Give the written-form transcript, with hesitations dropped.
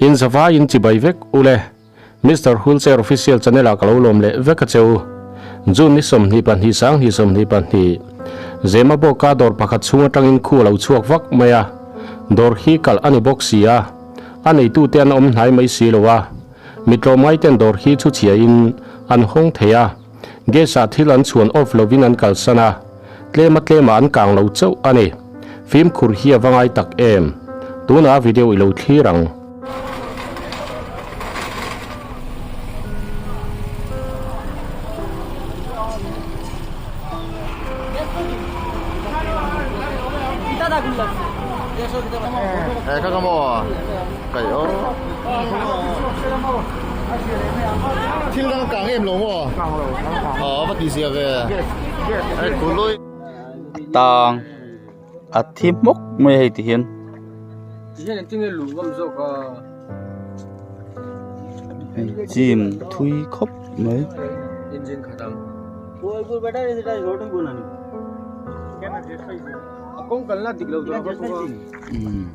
In zavai in chibai vek ule. Mister Wheelchair Official channel ah ka lo lawm leh vek a cheu. June ni 22 sang 22 Zema bawka dawr pakhat chhung atangin khu a lo chhuak vak mai a. Dawr hi kalh a ni bawk si a. A neitute an awm hnai mai si lo a. Mi tlawmngai ten dawr hi chu chhia in an hawng thei a. Gas ah thil an chhuan off lovin an kalsan a. Tlema tlema an kang lo chauh a ni. Fimkhur hi a va ngai tak em? Tunah a video i lo thlir ang. Thil dang kang em lo maw? Aw va tih zia ve. Tang a thi hmawk mai hei ti hian. Chim thui khawp mai. Umm.